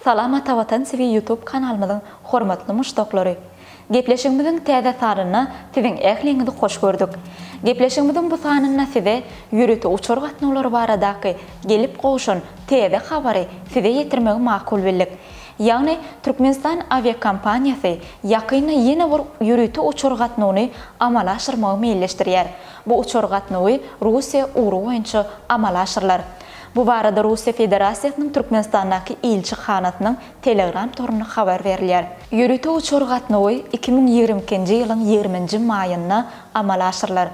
Salam Atavatan TV YouTube kanalymyzyň hormatly muşdaklary! Gepleşigimiziň täze sanynda siziň ähliňizi hoş gördük. Gepleşigimiziň bu sanynda size ýörite uçar gatnawlary baradaky gelip gowşan täze habary size ýetirmegi makul bildik. Ýagny Türkmenistan awiakompaniýasy ýakynda ýene bir ýörite uçar gatnawyny amala aşyrmagy meýilleşdirýär. Bu uçar gatnawy Russiýa ugry boýunça amala aşyrylar. Bu barada Russiýa Federasiýasynyň Türkmenistandaky ilçihanasynyň Telegram torunda habar berilýär. Ýörite uçar gatnawy 2022-nji ýylyň ýigriminji maýynda amala aşyrylar.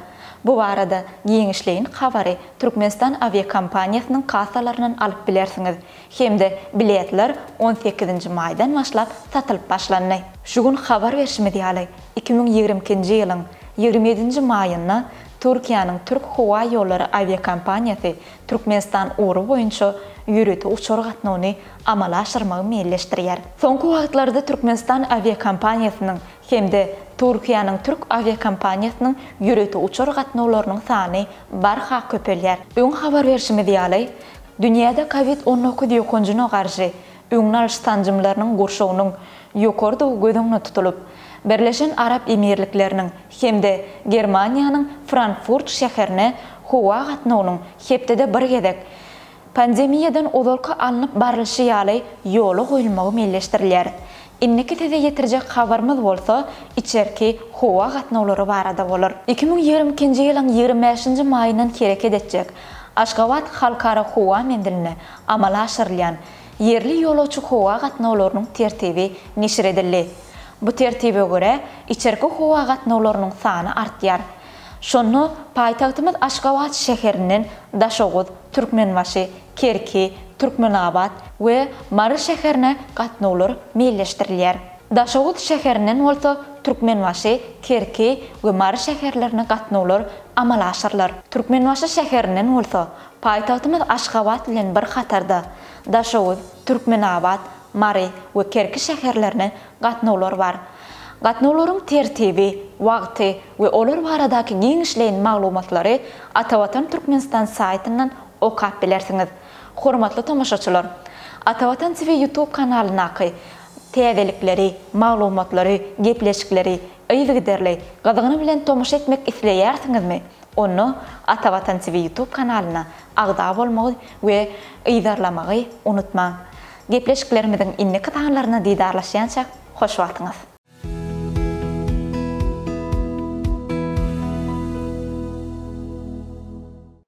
Bu barada giňişleýin habary Türkmenistan awiakompaniýasynyň kassalaryndan alyp bilersiňiz hem-de biletler on sekizinji maýdan başlap satylyp başlandy. Şu gün habar berşimiz ýaly, 2022-nji ýylyň ýigrimi ýedinji maýynda Türkiýäniň Türk howa ýollary awiakompaniýasy Türkmenistan ugry boýunça ýörite uçar gatnawyny amala aşyrmagy meýilleşdirýär. Soňky wagtlarda Türkmenistan awiakompaniýasynyň hem-de Türkiýäniň Türk awiakompaniýasynyň ýörite uçar gatnawlarynyň sany barha köpelýär. Öň habar berşimiz ýaly, dünýäde Covid 19 ýokanjyna garşy öňüni alyş sanjymlarynyň gurşawynyň ýokarydygy göz öňünde tutulyp, Birleşen Arap Emirlikleriniň hem-de Germaniýanyň Frankfurt şäherine howa gatnawynyň hepdede bir gezek, pandemiýadan ozalky alnyp barlyşy ýaly ýola goýulmagy meýilleşdirilýär. Indiki size ýetirjek habarymyz bolsa içerki howa gatnawlary barada bolar. 2022-nji ýylyň 25-nji maýyndan hereket etjek Aşgabat Halkara howa menziline amala aşyrylýan ýerli ýolagçy howa gatnawlarynyň tertibi neşir edildi. Bu tertibe görä, içerki howa gatnawlarynyň sany artýar. Şonda paýtagtymyz Aşgabat şäherinden Daşoguz, Türkmenbaşy, Kerki, Türkmenabat we Mary şäherine gatnawlar meýilleşdirilýär. Daşoguz şäherinden bolsa Türkmenbaşy, Kerki we Mary şäherlerine gatnawlar amala aşyrylar. Türkmenbaşy şäherinden bolsa paýtagtymyz Aşgabat bilen bir hatarda Daşoguz, Türkmenabat, Mary we Kerki şäherlerine gatnawlar bar. Gatnawlaryň tertibi, wagty we olar baradaky giňişleýin maglumatlary Atavatan Türkmenistan saýtyndan okap bilersiňiz. Hormatly tomaşaçylar! Atavatan TV YouTube kanalyndaky täzelikleri, maglumatlary, gepleşikleri yzygiderli, gyzgyny bilen tomaşa etmek isleýärsiňizmi? Onda Atavatan TV YouTube kanalyna agza bolmagy we yzarlamagy unutmaň! Gepleşiklerimiziň indiki sanlarynda didarlaşýançak, hoş wagtyňyz!